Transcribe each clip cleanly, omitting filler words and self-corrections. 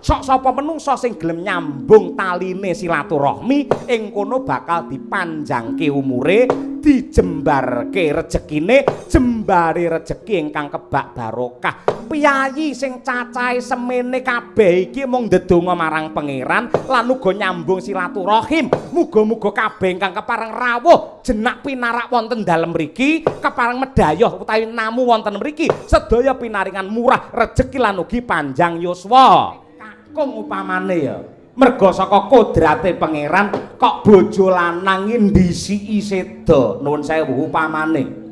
Sok sapa menungsa sing gelem nyambung taline silaturahmi ing kono bakal dipanjangke umure, dijembarke rejekine, jembare rejeki ingkang kebak barokah. Piyayi sing cacahe semene kabeh iki mung ndedonga marang pangeran lan uga nyambung silaturahim. Muga-muga kabeh ingkang kepareng rawuh jenak pinarak wonten dalem mriki, kepareng medayoh utawi namu wonten mriki, sedaya pinaringan murah rejeki lan ugi panjang yuswa. Kakung upamane ya, merga saka kodrate pangeran kok bojo lanang iki ndhisiki seda. Nuwun sewu upamane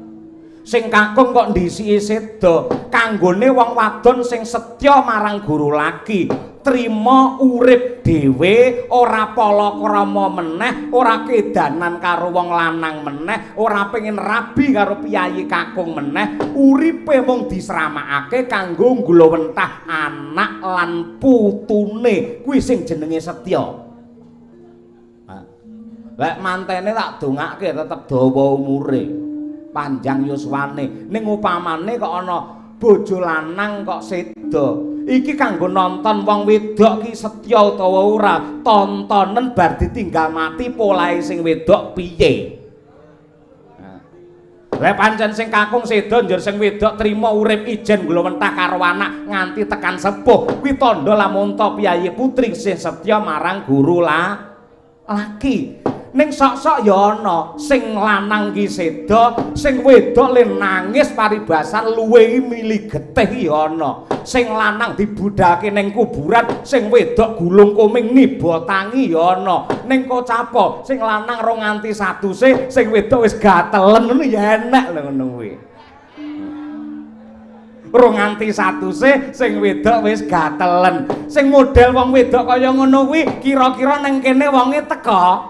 sing kakung kok ndhisiki seda, kanggone wong wadon sing setya marang guru laki, trima urip dhewe, ora palakrama meneh, ora kedanan karo wong lanang meneh, ora pengen rabi karo piyayi kakung meneh, uripe mung disramakake kanggo nggulawentah anak lan putune. Kuwi sing jenenge setya. Lek mantene tak dongake tetep dawa umure, panjang yuswane. Ning upamane kok ana bojo lanang kok seda, iki kanggo nonton wong wedok ki setya utawa ora, tontonen bar ditinggal mati polahe sing wedok piye. Lek pancen sing kakung seda njur sing wedok trima urip ijen nglowentah karo anak nganti tekan sepuh, kuwi tandha lamun ta piyayi putri sing setya marang guru laki. Ning sok-sok ya ana sing lanang ki seda, sing wedok le nangis paribasan luwe mili getih ya ana. Sing lanang dibudhake ning kuburan, sing wedok gulung koming niba tangi ya ana. Ning kocapa sing lanang rong nganti satuse, sing wedok wis gatelen ngono ya enek lho ngono kuwi. Rong nganti satuse, sing wedok wis gatelen. Sing model wong wedok kaya ngono kuwi kira-kira nang kene wonge teka.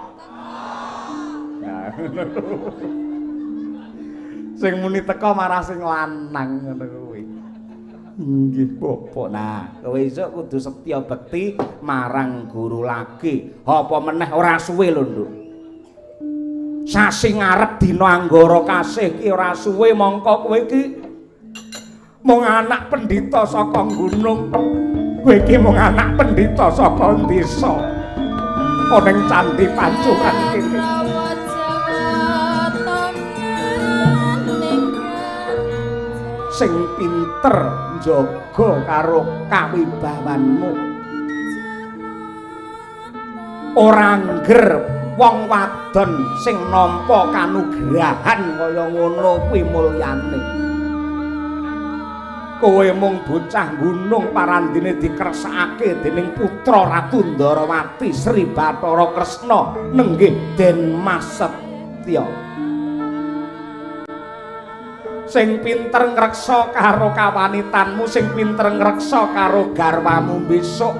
Sing muni teka marah sing lanang ngono kuwi. Nggih, bapak. Nah, kowe esuk kudu setya bekti marang guru laki. Apa meneh ora suwe lho, Nduk. Sasi ngarep dina Anggara kasih ki ora suwe mongko kowe iki mung anak pendhita saka gunung. Kowe iki mung anak pendhita saka desa. Ana ning Candhi Pancuran kene. Sing pinter njaga karo kawibawanmu. Ora ngger wong wadon sing nampa kanugrahan kaya ngono kuwi mulyane. Kowe mung bocah gunung parandene dikresakake dening putra Ratu Ndarawati Sri Bathara Kresna nenggih Den Mas Setya. Sing pinter ngreksa karo kawanitanmu, sing pinter ngreksa karo garwamu besok.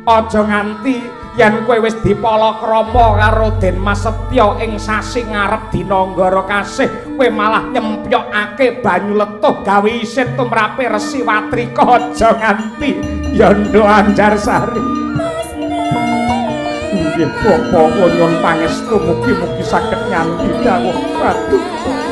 Aja nganti yen kowe wis dipalakrama karo Den Mas Setya ing sasi ngarep dina Anggara kasih, kowe malah nyempyokake banyu letuh gawe isin tumrape Resi Watrika. Aja nganti ya Nduk Anjarsari. Nggih bapa, kula nyuwun pangestu mugi-mugi saged nganti dawuh paduka.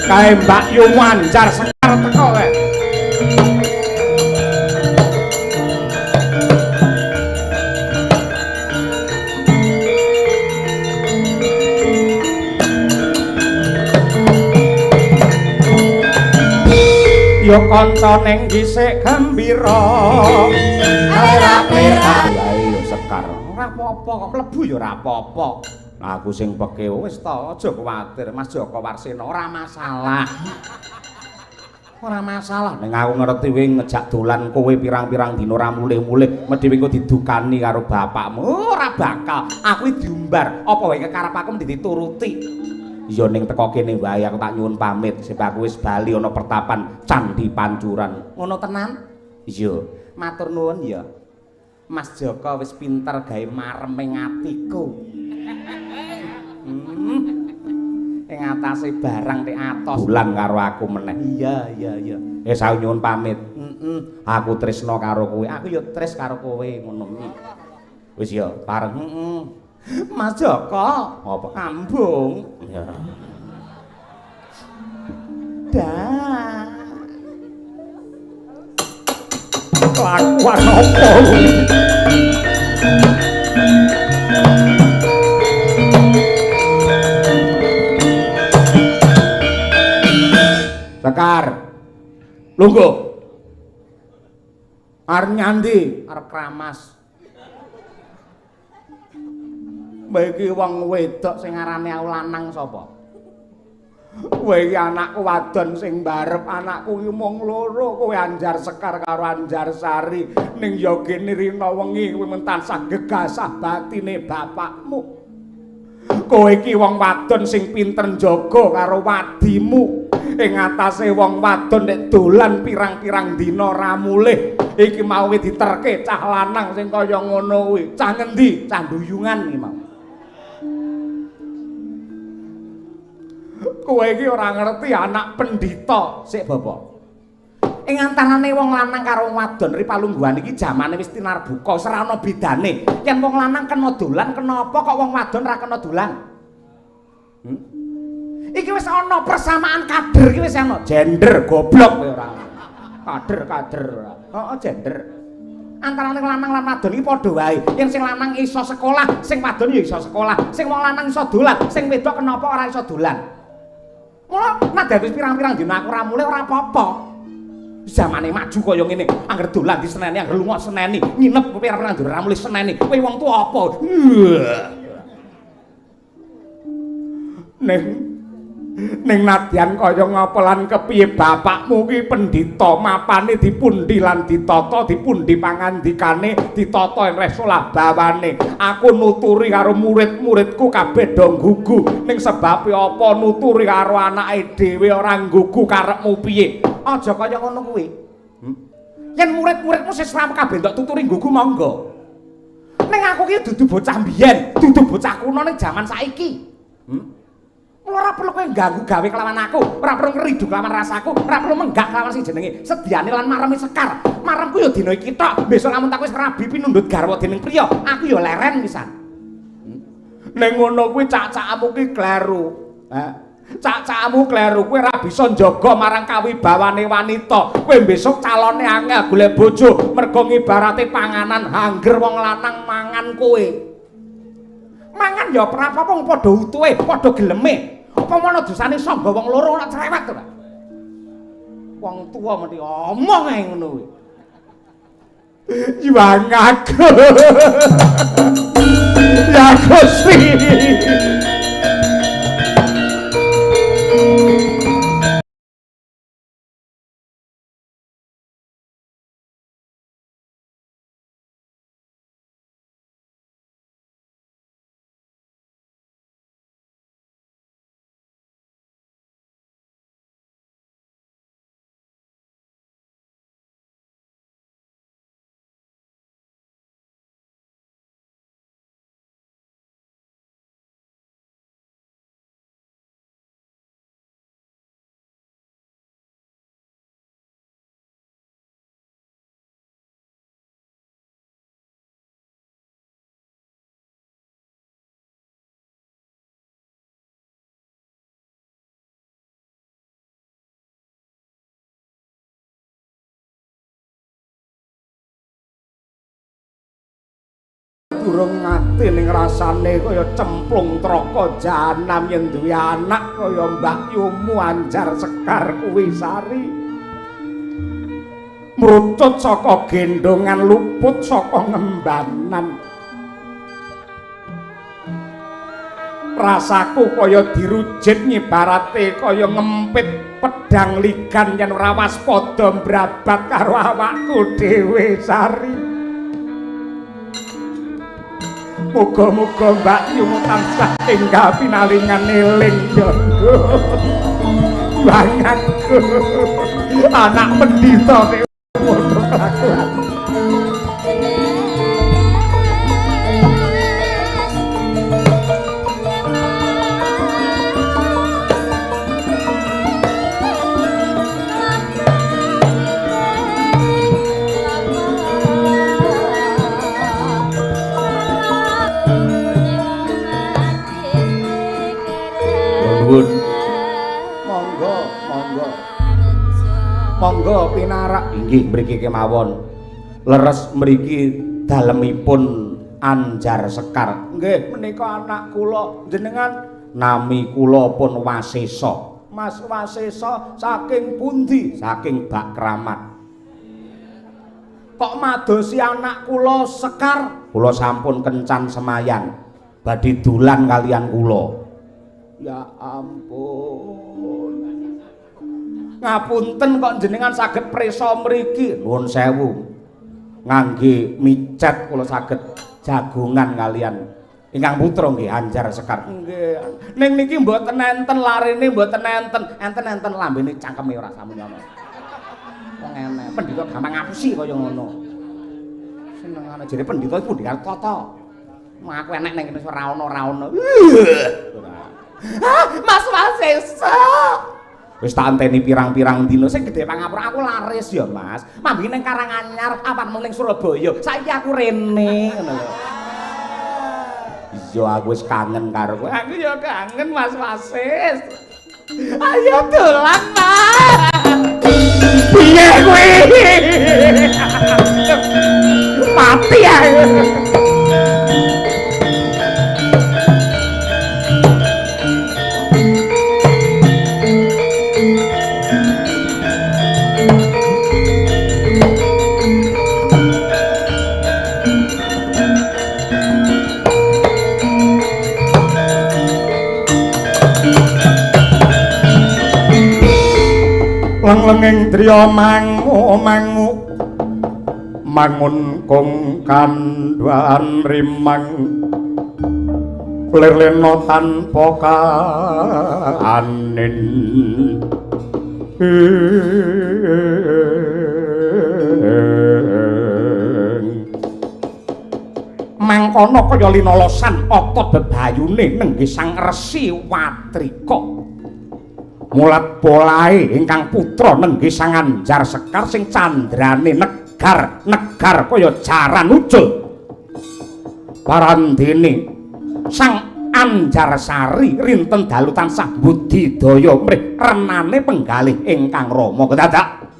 Kae Mbak Yu Anjar Sekar teko kae. Ya kanca ning dhisik gembira. Ayo Sekar, ora apa-apa kok mlebu ya ora apa-apa. Aku sing peke wis ta, aja kuwatir Mas Joko Warseno, ora masalah. Ora masalah. Ning aku ngerti kowe ngejak dolan kowe pirang-pirang dina ora mulih-mulih, medhi engko didukani karo bapakmu. Ora bakal. Aku iki diumbar, apa wae kekarep aku mesti dituruti. Ya ning teko kene wae aku tak nyuwun pamit, sebab aku wis bali ana pertapan Candhi Pancuran. Ngono tenan? Iya, matur nuwun ya. Mas Joko wis pinter gawe mareming atiku. Ing Ing atase barang nek atos. Bulan karo aku meneh. Iya, iya, iya. Wis aku nyuwun pamit. Heeh. Aku tresna karo kowe. Aku ya tres karo kowe ngono. Wis ya, pareng. Heeh. Mas Joko, apa ambung? Ya. Dah. Kelakuan apa? Sekar. Lungguh. Arep nyandi, arep kramas. Kowe iki wong wedok sing arane aku lanang sapa? Kowe iki anakku wadon sing mbarep, anakku iki mung loro, kowe Anjar Sekar karo Anjar Sari. Ning ya gene rina wengi kowe mentansah gegasah batine bapakmu. Kowe iki wong wadon sing pinter njaga karo wadimu. Ing atase wong wadon nek dolan pirang-pirang dina ra mulih, iki mau diterke cah lanang sing kaya ngono kuwi. Cah ngendi? Cah duyungan iki mau. Kowe iki ora ngerti anak pendhita. Sik bapak. Ing antarane wong lanang karo wong wadon ri palungguhan iki jamane wis tinarbuka, wis ora ana bedane. Yen wong lanang kena dolan, kenapa kok wong wadon ra kena dolan? Iki wis ana persamaan kader iki wis ana. Gender goblok kowe ora. Kader-kader ora. Heeh, gender. Antarane lanang lan wadon iki padha wae. Yen sing lanang iso sekolah, sing wadon ya iso sekolah. Sing wong lanang iso dolan, sing wedok kenapa ora iso dolan? Mula nadyan wis pirang-pirang dina aku ora mulih ora apa-apa. Zamane maju kaya ngene, angger dolan diseneni, angger lunga seneni, nginep pirang-pirang dina ora mulih seneni. Kowe wong tuwa apa? Ning nadyan kaya ngapa lan kepiye bapakmu ki pendhita, mapane dipundi lan ditata, dipundi pangandikane, ditata ing resolah bawane. Aku nuturi karo murid-muridku kabeh do nggugu. Ning sebabe apa nuturi karo anake dhewe ora nggugu karepmu piye? Aja kaya ngono kuwi. Yen murid-muridmu sesram kabeh ndok tuturi nggugu monggo. Ning aku ki dudu bocah mbiyen, dudu bocah kuno ning jaman saiki. Ora perlu kowe ganggu gawe kelawan aku, ora perlu ngridu kelawan rasaku, ora perlu menggak kelawan sing jenenge sediane lan mareme Sekar. Maremku ya dina iki tok, besok lamun tak wis rabi pinundhut garwa dening priya, aku ya leren pisan. Ning ngono kuwi cak-cakmu ki kleru. Heh. Cak-cakmu kleru, kowe ora bisa njaga marang kawibawane wanita. Kowe besok calone angel golek bojo, mergo ngibarate panganan hangger wong lanang mangan kowe. Mangan ya ora apa-apa wong padha utuhe, padha geleme. Apa mono dosane sangga wong loro ora cerewet to, Pak? Wong tuwa mesti omong ae ngono kuwi. Yuang aku. Ya Gusti. Durung ati ning rasane kaya cemplung traka jahanam yen duwe anak kaya Mbak Yumu Anjar Sekar kuwi Sari. Mrucut saka gendongan luput saka ngembanan. Rasaku kaya dirujit ngibarate kaya ngempit pedang ligan yen ora waspada mbrabat karo awakku dhewe Sari. Muga-muga Mbak Yumu tansah enggal pinaringan eling yoga. Bangatku. Anak pendhita nek ngono kelakuan. Nyuwun. Monggo, monggo. Monggo pinarak. Inggih mriki kemawon. Leres mriki dalemipun Anjar Sekar. Nggih, menika anak kula. Jenengan nami kula pun Wasesa. Mas Wasesa saking pundi? Saking Bak Kramat. Kok madosi anak kula Sekar? Kula sampun kencan semayan. Badhe dolan kalian kula. Ya ampun. Ngapunten kok jenengan saged prisa mriki. Nuwun sewu. Ngangge micet kula saged jagongan kalian ingkang putra nggih Anjar Sekar. Nggih. Ning niki mboten enten larene mboten enten. Enten-enten lambene cangkeme ora samunyono. Wong enek pendhita gampang ngapusi kaya ngono. Senengane jere pendhita iku pundi tata. Aku enek ning kene ora ono ora ono. Ah, Mas Wasesa. Wis tak anteni pirang-pirang dina sing gedhe pangapura aku laris ya, Mas. Manggi ning Karanganyar, apanmu ning Surabaya. Saiki aku rene ngono lho. Iya, aku wis kangen karo kowe. Aku ya kangen Mas Wasis. Ayo dolan, Mas. Piye kowe? Mati aku. Leng-lenging driya mangu mangu mangun kung kandhan rimang lir-lena tanpa kanin. Mangkono kaya linolosan otot bebayune nenggih Sang Resi Watrika. Mulat polahe ingkang putra nenggih Sang Anjar Sekar sing candrane negar negar kaya jaran ucul. Parandene Sang Anjarsari rinten dalu tansah budidaya mrih renane penggalih ingkang rama kedadak.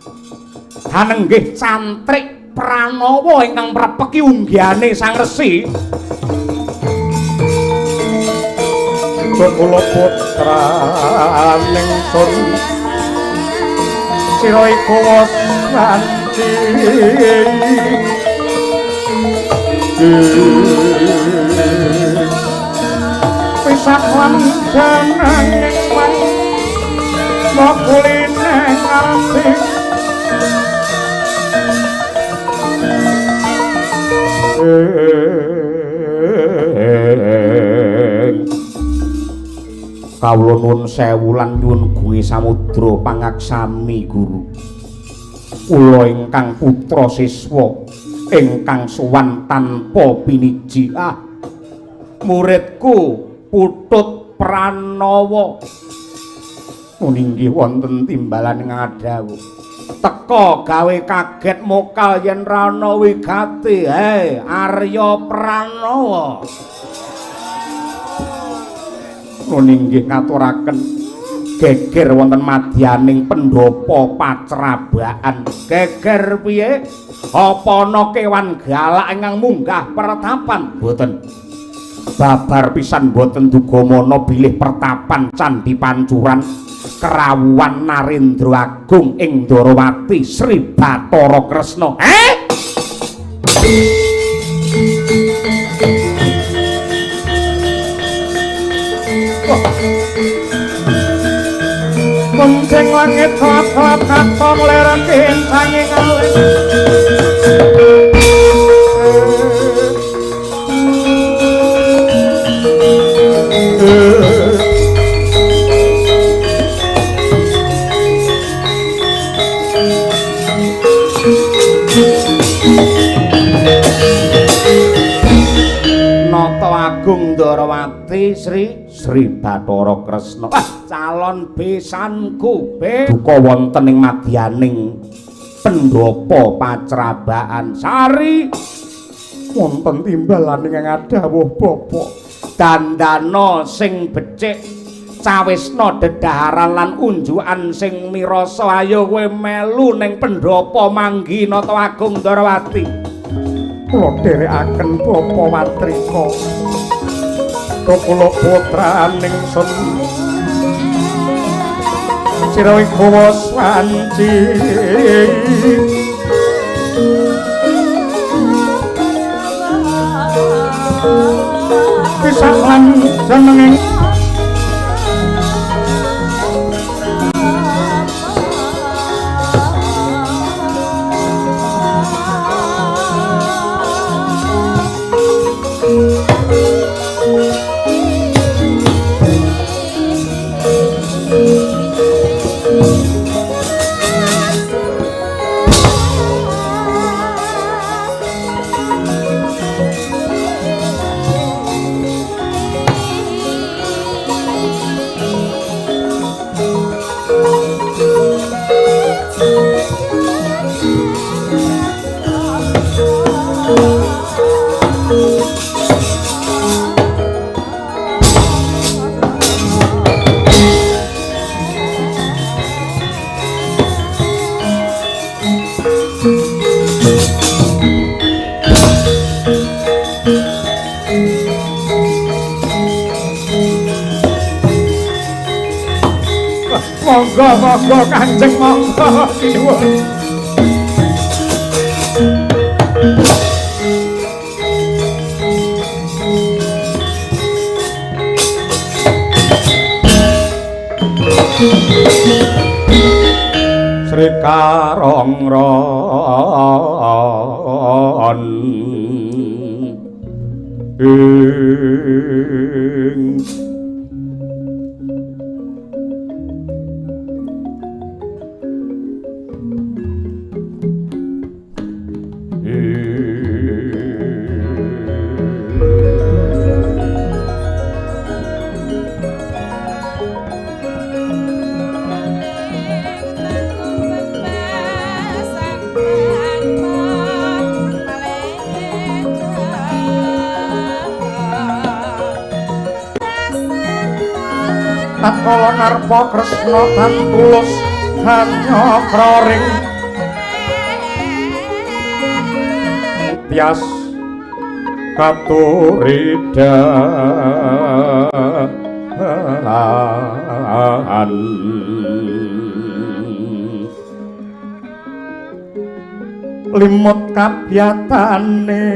Hanenggih cantrik Pranawa ingkang mrepeki unggihane Sang Resi. Kula putra ningsun sira iku wis wanci pisak lan jeneng wan mokuline ati Kawula nuwun sewu lan nyuwun gunge samudra pangaksami guru. Kula ingkang putra siswa ingkang sowan tanpa piniji. Ah, muridku Putut Pranawa. Muninggih wonten timbalan ngadhawuh. Teka gawe kaget mokal yen ra ana wigati. Hei, Arya Pranawa. Nuninggih ngaturaken geger wonten madyaning pendhapa pacrabaan. Geger piye? Apa ana kewan galak ingkang munggah pertapan? Mboten. Babar pisan mboten dugamana bilih pertapan Candhi Pancuran kerawuhan Narendra Agung ing Ndorowati Sri Bathara Kresna. Kuncing langit kelap-kelap katon lereng kencanging alit. Nata Agung Ndorowati Sri Bathara Kresna. Ah, calon besanku be duka wonten ing madyaning pendhapa pacrabaan sari wonten timbalan ingkang adhawuh bapak. Dandana sing becik, Cawisna dedaharan lan unjukan sing mirasa, ayo kowe melu ning pendhapa manggi Nata Agung Ndarawati. Kula dherekaken Bapa Watrika. Kula putraning sun sira ing swanci. Kisah lan jenenging monggo monggo Kanjeng monggo sinuwun. Sri Karongron ing tatkala narpa Kresna tan tulus hanyakra ring tias katuridan limut kabyatane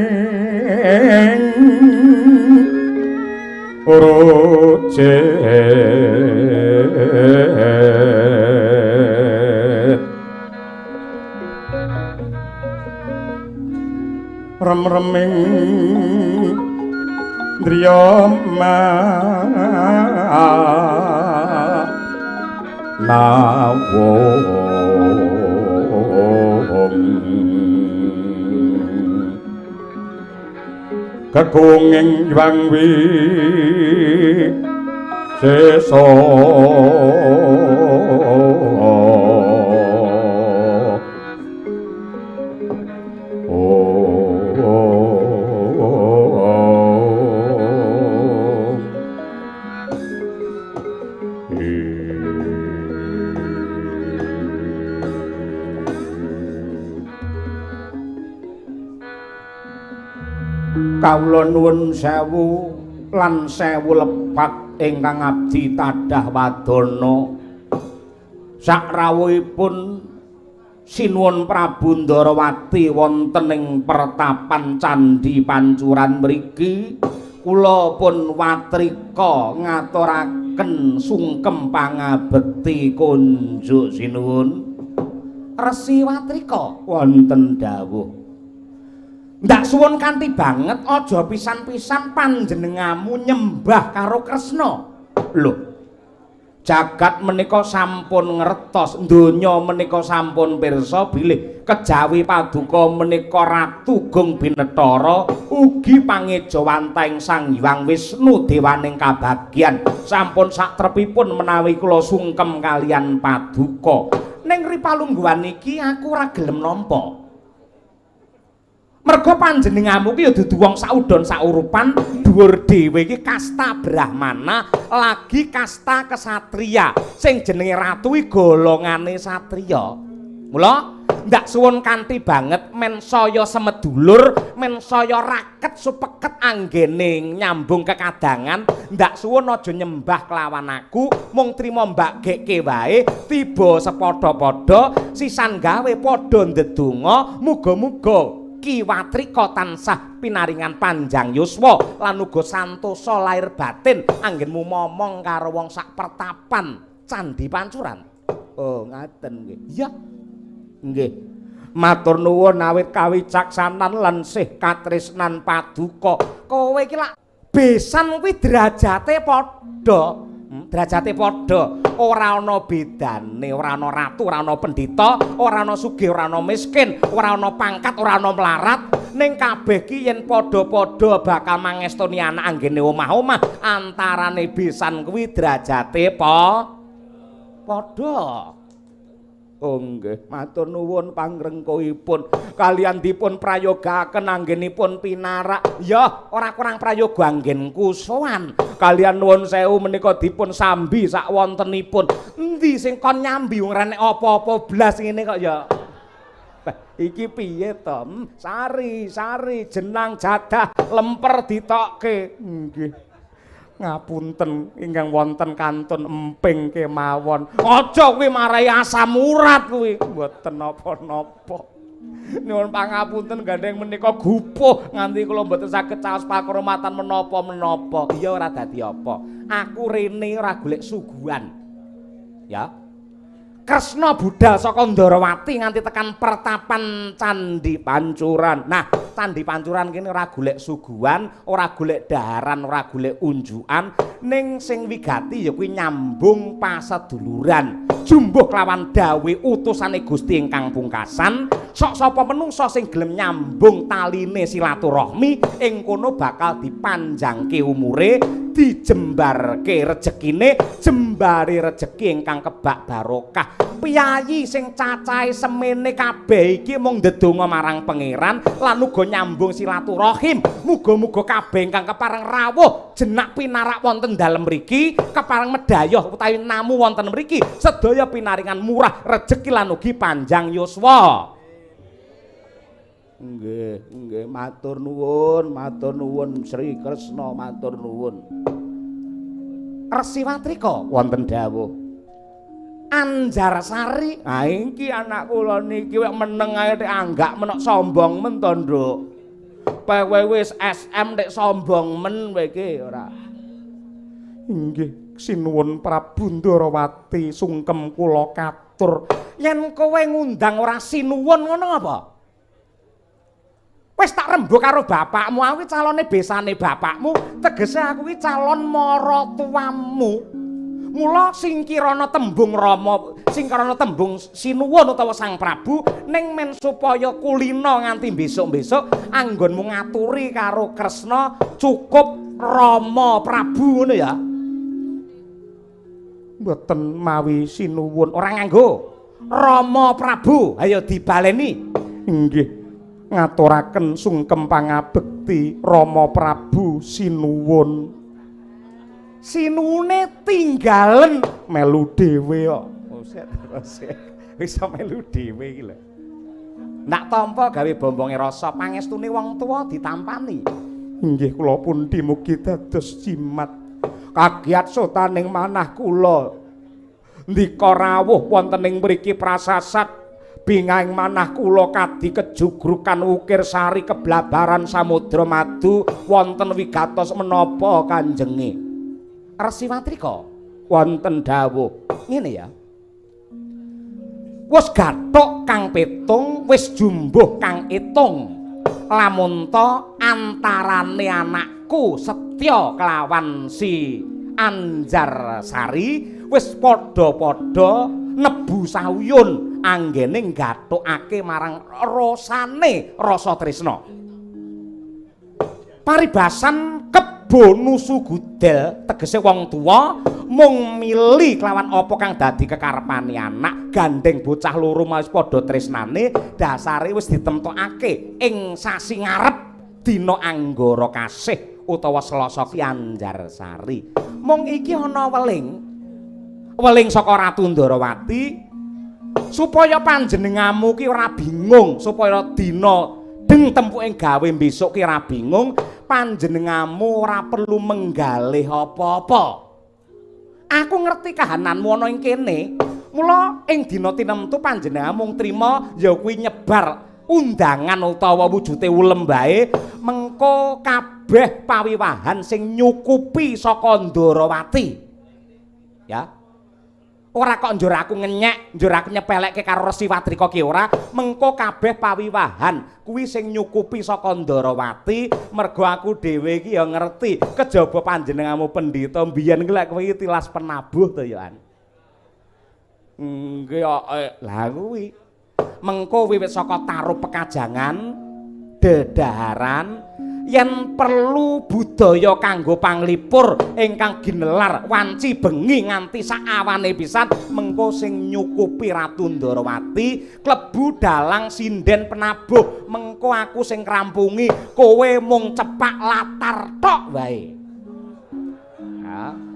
rucit remreming driya nawung kekunging Hyang Wisesa. Kawula nuwun sewu lan sewu lepat ingkang abdi tadah wadana. Sakrawuhipun Sinuwun Prabu Ndarawati wonten ing pertapan Candhi Pancuran mriki, kula pun watrika ngaturaken sungkem pangabekti kunjuk sinuwun. Resi Watrika wonten dawuh. Ndak suwun kanthi banget aja pisan-pisan panjenengamu nyembah karo Kresna. Lho, jagat menika sampun ngertos, donya menika sampun pirsa bilih kejawi paduka menika Ratu Gung Binethara ugi pangejawantahing Sang Hyang Wisnu dewaning kabagyan. Sampun satrepipun menawi kula sungkem kalian paduka. Ning ripalungguhan iki aku ora gelem nampa. Merga panjenenganmu ki ya dudu wong saudon saurupan, dhuwur dhewe iki kasta brahmana, lagi kasta kesatria. Sing jenenge ratu iki golongane satriya. Mula ndak suwun kanthi banget men saya semedulur, men saya raket supeket anggene nyambung kekadangan, ndak suwun aja nyembah kelawan aku, mung trima mbagekke wae, tiba sepadha-padha, sisan gawe padha ndedonga, muga-muga Ki Watrika tansah pinaringan panjang yuswa lan uga santosa lahir batin anggenmu momong karo wong sak pertapan Candhi Pancuran. Oh, ngaten nggih. Iya. Nggih. Matur nuwun awit kawicaksanan lan sih katresnan paduka. Kowe iki lak besan kuwi derajate padha. Derajate padha, ora ana bedane, ora ana ratu, ora ana pendhita, ora ana sugih, ora ana miskin, ora ana pangkat, ora ana melarat, ning kabeh ki yen padha-padha bakal mangestoni anak anggene omah-omah, antarane besan kuwi derajate padha. Oh nggih, matur nuwun pangrengkuhipun. Kaliyan dipun prayogaaken anggenipun pinarak. Ya, ora kurang prayoga anggenku sowan. Kaliyan nuwun sewu menika dipun sambi sakwontenipun. Endi sing kon nyambi wong ora nek apa-apa blas ngene kok ya. Bah, iki piye to? Sari, sari, jenang jadah lemper ditokke. Nggih. Ngapunten ingkang wonten kantun emping kemawon. Aja kuwi marai asam urat kuwi. Mboten napa-napa. Nyuwun pangapunten gandeng menika gupuh nganti kula mboten saged caos pakurmatan menapa-menapa. Iya ora dadi apa. Aku rene ora golek suguhan. Ya. Kresna budal saka Ndorowati nganti tekan pertapan Candhi Pancuran. Nah, Candhi Pancuran kene ora golek suguhan, ora golek daharan, ora golek unjukan, ning sing wigati ya kuwi nyambung paseduluran. Jumbuh kelawan dawuh utusane Gusti ingkang pungkasan, sok sapa menungsa sing gelem nyambung taline silaturahmi ing kono bakal dipanjangke umure, dijembarke rejekine, jembare rejeki ingkang kebak barokah. Piyayi sing cacahe semene kabeh iki mung ndedonga marang pangeran lan uga nyambung silaturahim. Muga-muga kabeh ingkang kepareng rawuh jenak pinarak wonten dalem mriki, kepareng medayoh utawi namu wonten mriki, sedaya pinaringan murah rejeki lan ugi panjang yuswa. Nggih, nggih, matur nuwun Sri Kresna, matur nuwun. Resi Watrika wonten dawuh. Anjarsari, ha iki anak kula niki wek meneng ae tek anggak menok sombong men to, Nduk. Pewe wis SM tek sombong men kowe iki ora. Nggih, sinuwun Prabu Ndorowati sungkem kula katur. Yen kowe ngundang ora sinuwun ngono apa? Wis tak rembug karo bapakmu, aku iki calone besane bapakmu, tegese aku iki calon maratuwamu. Mula singkirana tembung Rama, singkirana tembung sinuwun utawa Sang Prabu ning men supaya kulina nganti besok-besok anggonmu ngaturi karo Kresna cukup Rama Prabu ngono ya. Mboten mawi sinuwun, ora nganggo Rama Prabu, ayo dibaleni. Nggih, ngaturaken sungkem pangabekti Rama Prabu sinuwun. Sinuwune tinggalen melu dhewe kok. Oset, iso melu dhewe iki lho. Nak tampa gawe bombonge rasa pangestune wong tuwa ditampani. Nggih, kula pundi mugi dados jimat kagiat sotaning manah kula. Ndika rawuh wonten ing mriki prasasat bingahing manah kula kadi kejugrukan ukir sari keblabaran samudra madu wonten wigatos menapa kanjenge. Resi Watrika wonten dawuh. Ngene ya. Wis gathuk kang pitung, wis jumbuh kang itung. Lamun ta antarane anakku Setya kelawan si Anjarsari wis padha-padha nebu sauyun anggene nggathukake marang rasane rasa tresna. Paribasan keb Bonusu gudel tegese wong tuwa mung mili kelawan apa kang dadi kekarepane anak. Gandeng bocah loro mau wis padha tresnane, dasare wis ditemtokake ing sasi ngarep dina Anggara Kasih utawa Selasa ki Anjarsari. Mung iki ana weling. Weling saka Ratu Ndarawati supaya panjenenganmu ki ora bingung, supaya dina deng tempuking gawe besok ki ora bingung, panjenenganmu ora perlu menggalih apa-apa. Aku ngerti kahananmu ana ing kene. Mula ing dina tinemtu panjenenganmu mung trima ya kuwi nyebar undangan utawa wujude ulem bae, mengko kabeh pawiwahan sing nyukupi saka Ndarawati. Ya. Ora kok njur aku ngenyek, njur aku nyepelekke karo Resi Watrika ki ora, mengko kabeh pawiwahan kuwi sing nyukupi saka Ndarawati, mergo aku dhewe iki ya ngerti kejaba panjenenganmu pendhita mbiyen ki lek kowe iki tilas penabuh to ya an. Nggih kok lha kuwi. Mengko wiwit saka taruh pekajangan, dedaharan, yen perlu budaya kanggo panglipur ingkang ginelar wanci bengi nganti sakawane pisan, mengko sing nyukupi Ratu Ndarawati klebu dalang sinden penabuh, mengko aku sing ngrampungi, kowe mung cepak latar tok wae. Ha.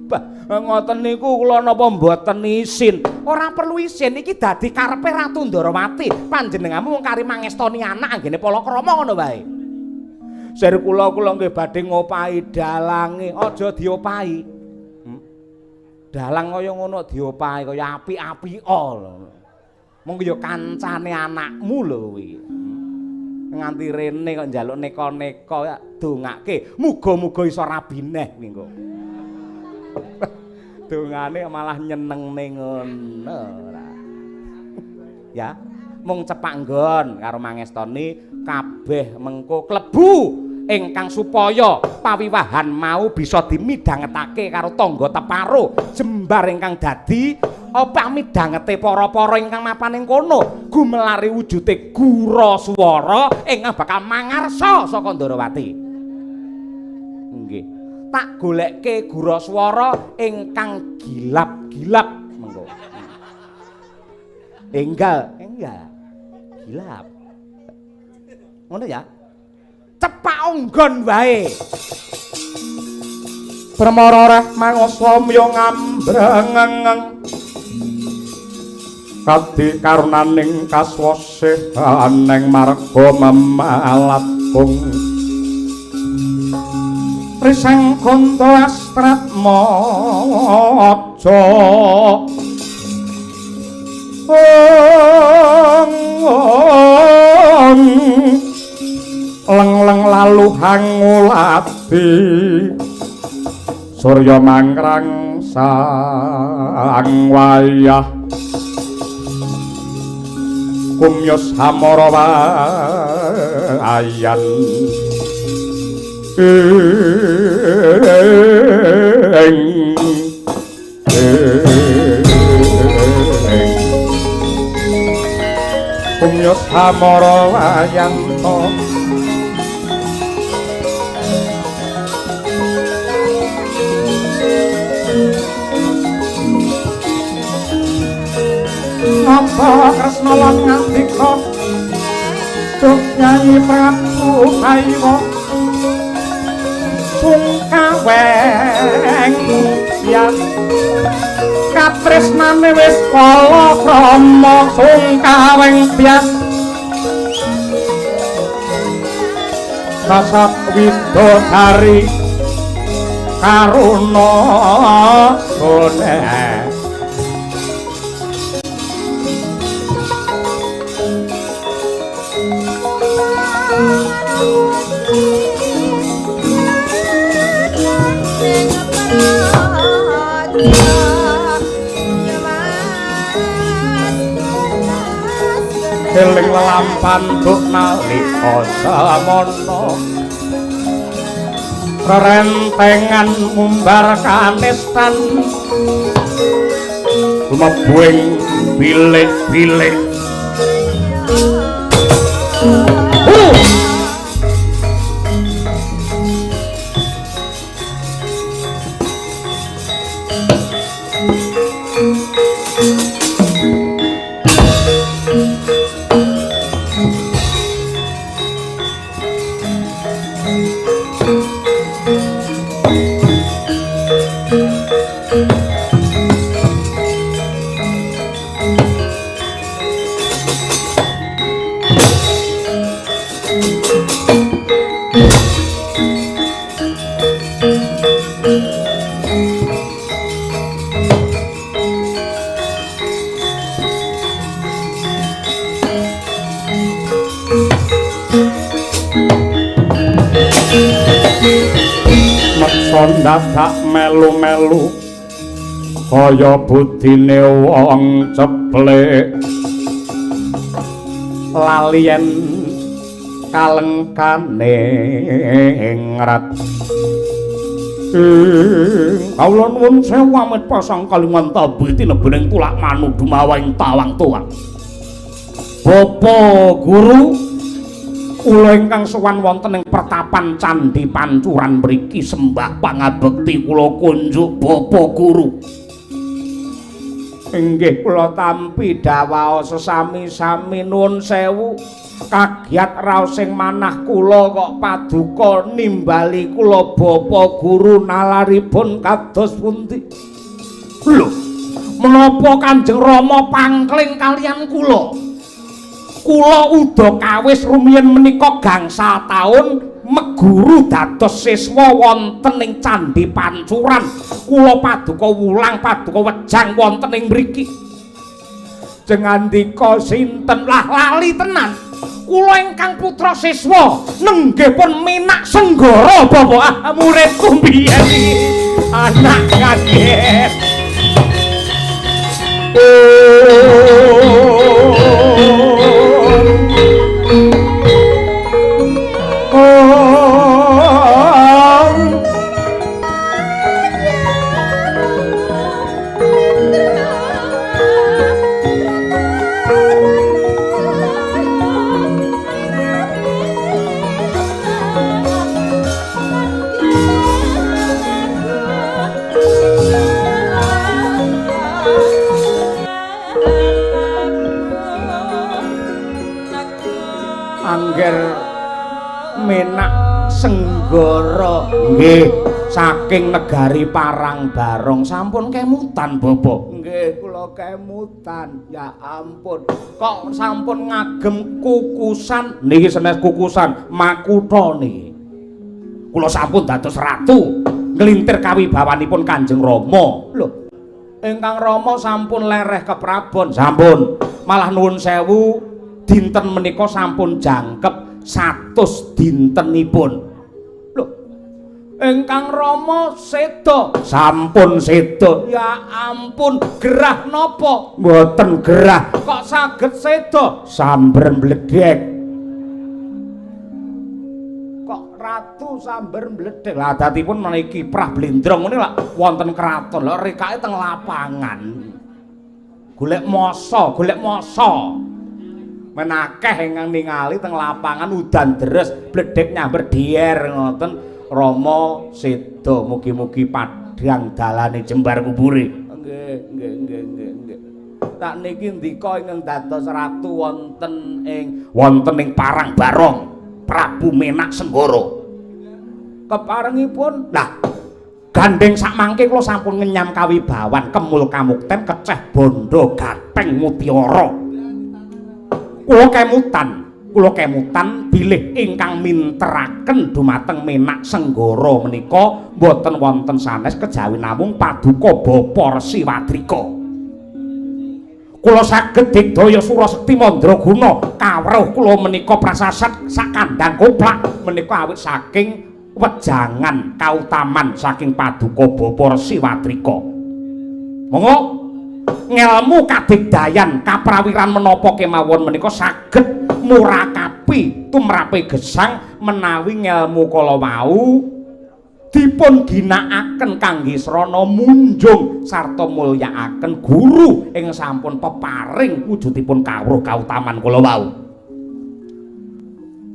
Bah, ngoten niku kula napa mboten isin? Ora perlu isin, iki dadi karepe Ratu Ndarawati. Panjenenganmu mung kari mangestoni anak anggene palakrama ngono wae. Sir kula kula nggih badhe ngopahi dalange, aja diopahi. Dalang kaya ngono diopahi kaya apik-apika lho. Mung ya kancane anakmu lho kuwi. Nganti rene kok njaluk neka-neka ya dongake, muga-muga iso rabineh kuwi engko. Dongane malah nyenengne ngono ora. Ya, mung cepak nggon karo mangestoni kabeh mengko klebu ingkang supaya pawiwahan mau bisa dimidhangetake karo tangga teparo jembar ingkang dadi apa midhangete para-para ingkang mapan ing kono gumelari wujude gura swara ingkang bakal mangarsa saka Ndarawati. Nggih. Tak golekke gura swara ingkang gilap-gilap mengko. Enggal, enggal. Gilap. Ngono ya. Cepak onggon wae. Permara reh mangsa mya ngambrengeng. Kadi karunaning kaswasih aneng marga memalatung. Risang kanta astratmaja leng-leng lalu hangulati surya mangkrang sang wayah kumyos hamara wayan kumyos hamara wayanto napa Kresna lan ngandika duh Nyai Prabu Kaiwa sungkaweng bias katresnane wis kala krama sungkaweng bias kasat widodari karuna gone. Eling lelampan duk nalika samana rerentengan mumbar kanistan lumebuing bilik-bilik. Dadak melu-melu kaya budine wong ceplek lalien kalengkane ngrat. Kawula nuwun sewu amit pasang kaliman tabi tinebening tulak manu dumawa ing tawang tuwang. Bapa guru kula ingkang sowan wonten ing pertapan Candhi Pancuran mriki sembah pangabekti kula kunjuk Bapa Guru. Inggih kula tampi dawuh sesami-sami nuwun sewu kagiat raosing manah kula kok paduka nimbali kula Bapa Guru nalaripun kados pundi? Lho, menapa Kanjeng Rama pangkling kalian kula? Kula uda kawis rumiyin menika gangsal taun meguru dados siswa wonten ing Candhi Pancuran. Kula paduka wulang paduka wejang wonten ing mriki. Jengandika sinten? Lah lali tenan. Kula ingkang putra siswa nenggih pun Menak Senggara Bapak. Ah, muridku mbiyen iki anak kaget. Angger Menak Senggara nggih saking negari Parang Barong sampun kemutan Bapak. Nggih kula kemutan. Ya ampun kok sampun ngagem kukusan niki senes kukusan makutha niki. Kula sampun dados ratu nglintir kawibawanipun Kanjeng Rama. Lho ingkang Rama sampun lereh keprabon. Sampun malah nuwun sewu dinten menika sampun jangkep 100 dintenipun. Lho, ingkang Rama seda. Sampun seda. Ya ampun, gerah napa? Mboten gerah. Kok saged seda? Samber mbledhek. Kok ratu samber mbledhek? Lah adatipun menawi kiprah blendrong ngene lak wonten kraton. Lha rekake teng lapangan. Golek masa, golek masa. Menakeh ingkang ningali teng lapangan udan deres bledhek nyamber dier ngoten. Rama seda mugi-mugi padhang dalane jembar kubure. Nggih nggih nggih nggih nggih. Tak niki ndika ingkang dados ratu wonten ing Parang Barong Prabu Menak Senggara. Keparengipun lah gandeng sakmangke kula sampun ngenyam kawibawan kemul kamukten keceh bondo gatheng mutiara. Kula kemutan bilih ingkang minteraken dumateng Menak Senggara menika mboten wonten sanes kejawi namung paduka Bapa Resi Wadrika. Kula saged digdaya Surasekti Mandraguna kawruh kula menika prasasat sakandhang koplak menika awit saking wejangan kautaman saking paduka Bapa Resi Wadrika. Monggo ngelmu kadigdayan kaprawiran menapa kemawon menika saged murakapi tumrape gesang menawi ngelmu kala wau dipun ginakaken kangge srana munjung sarta mulyakaken guru ing sampun peparing wujudipun kawruh kautaman kala wau.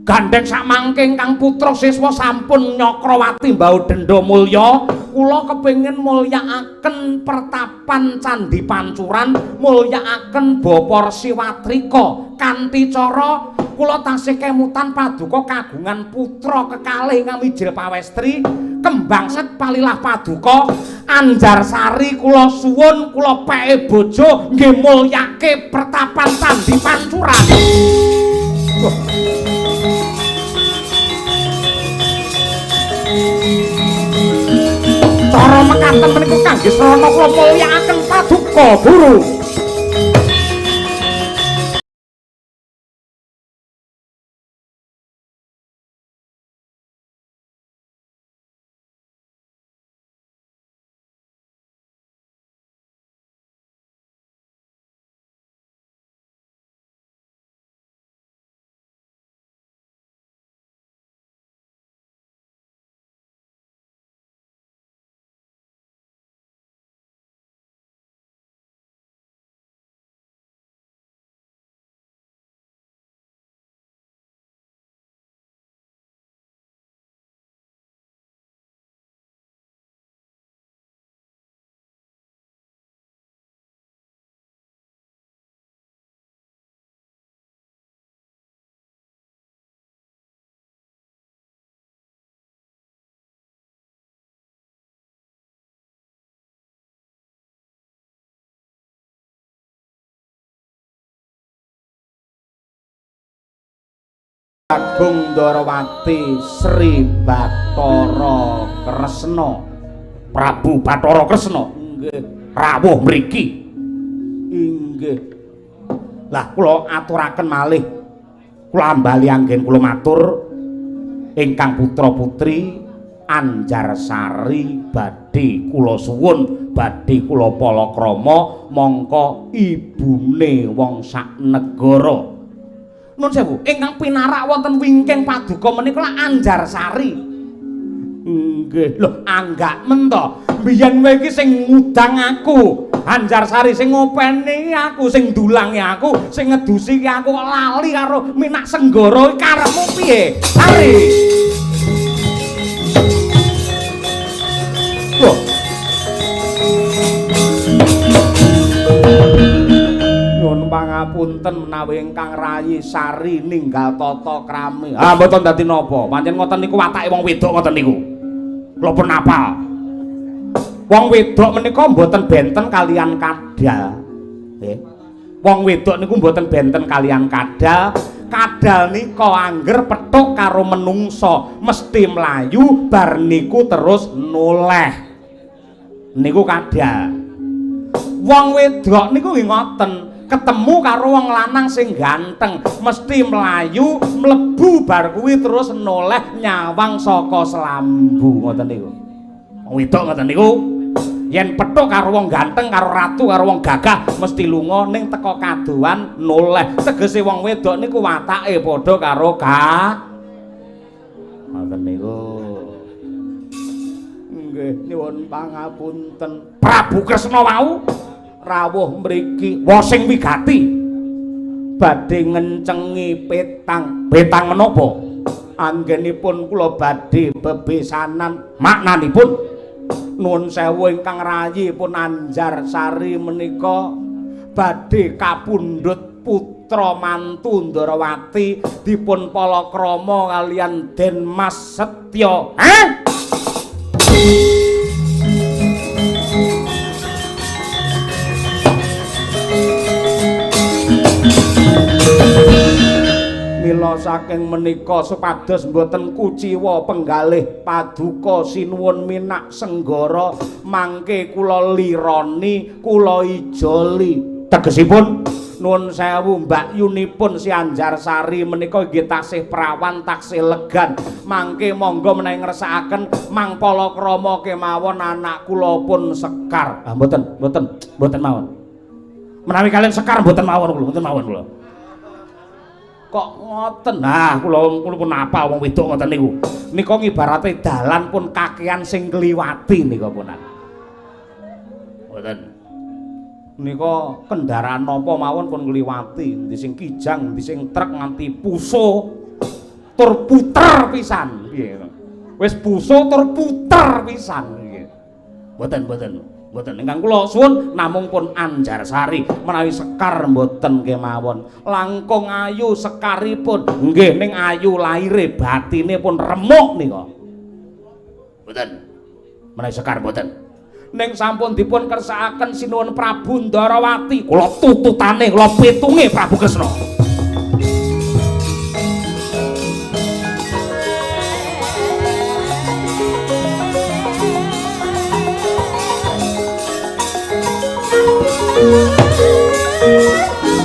Gandheng samangke ingkang putra siswa sampun Nyakrawati mbau denda mulya, kula kepengin mulyakaken pertapan Candhi Pancuran, mulyakaken Bapa Resi Watrika kanthi cara kula tasih kemutan paduka kagungan putra kekalih ingkang mijil pawestri, kembang set palilah paduka Anjarsari kula suwun kula peke bojo nggih mulyake pertapan Candhi Pancuran. Cara mekaten menika kangge srana kula mulyakaken paduka guru. Agung Ndarawati Sri Bathara Kresna. Prabu Bathara Kresna nggih rawuh mriki. Inggih. Lah kula aturaken malih, kula ambali anggen kula matur ingkang putra-putri Anjarsari badhe kula suwun, badhe kula palakrama mongko ibune wong sak negara. Nun sewu, ingkang pinarak wonten wingking paduka menika lak Anjarsari. Nggih. Lho, anggak men to. Biyen kowe iki sing ngudang aku, Anjarsari sing ngopeni aku, sing ndulangi aku, sing ngedusi ki aku kok lali karo Minak Senggara iki karepmu piye? Sari. Lho. Nyuwun pangapunten menawi ingkang rayi Sari ninggal tata krami. Ah mboten dadi napa. Pancen ngoten niku watake wong wedok ngoten niku. Kula pun apal. Wong wedok menika mboten benten kalian kadal. Nggih. Wong wedok niku mboten benten kalian kadal. Kadal nika angger petuk karo menungsa mesti mlayu bar niku terus noleh. Niku kadal. Wong wedok niku nggih ngoten. Ketemu karo wong lanang sing ganteng mesti mlayu mlebu bar kuwi terus noleh nyawang saka selambu ngoten niku. Wong wedok ngoten niku yen petuk karo wong ganteng karo ratu karo wong gagah mesti lunga ning teka kadohan noleh. Tegese wong wedok niku watake padha karo ngoten niku. Nggih nyuwun pangapunten. Prabu Kresna wau rawuh mriki wasing wigati badhe ngencengi petang. Petang menapa? Anggenipun kula badhe bebesanan. Maknanipun nuwun sewu ingkang rayi pun Anjarsari menika badhe kapundhut putra mantu Ndarawati dipun palakrama kalian Den Mas Setya. Hah? Mila saking menika supados mboten kuciwa penggalih paduka sinuwun Minak Senggara mangke kula lironi kula ijoli. Tegesipun nuwun sewu mbakyunipun si Anjarsari menika nggih taksih prawan taksih legan mangke monggo menawi ngersakaken mang palakrama kemawon anak kula pun sekar. Ah mboten mboten mboten mawon. Menawi kalian sekar mboten mawon kula, mboten mawon kula. Kok ngoten? Nah, kula pun apal wong wedok ngoten niku. Nika ngibarate dalan pun kakean sing kliwati nika punan. Mboten. Nika kendaraan napa mawon pun ngliwati, endi sing kijang, endi sing truk nganti puso. Tur puter pisan. Piye? Wis puso tur puter pisan. Mboten, mboten. Mboten ingkang kula suwun namung pun Anjarsari menawi Sekar mboten kemawon. Langkung ayu sekaripun. Nggih, ning ayu laire, batine pun remuk nika. Mboten. Menawi Sekar mboten. Ning sampun dipun kersakaken Sinuwun Prabu Ndarawati, kula tututane, kula pitunge Prabu Kresna.